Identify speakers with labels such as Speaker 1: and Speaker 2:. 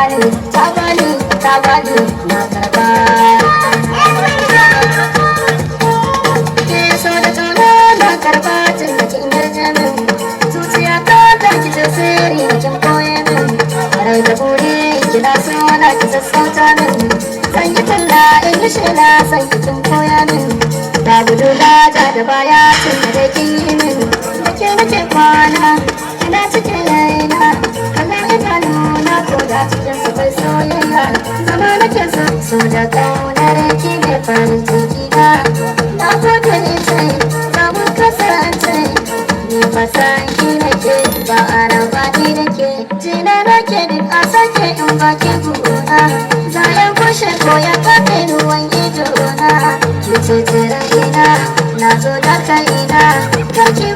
Speaker 1: Bani, ta bani, ta bani, na karba. Ke so da tona na karba tun da kin yarje min. Zuciya ta ta ki ce sirri da kin koye min. Rai da buri kina so na ki sassauta min. Zan yi talla in yi shela san ki kin koya min. Ba gudu na ja da baya tun da dai kin yi min. Da ke nake kwana kina cikin raina. Kallon idanuna ko da cikin su kai soyayya. Zama nake so so da kaunar ki ne farin ciki na. Na gode ce za mu kasance. Ni fasan ki nake ba a raba ni nake. Jina nake duk a sake in baki gona. Za ya kushe ko ya kafe ruwan ido na. Ki ce raina na zo da kaina. Karki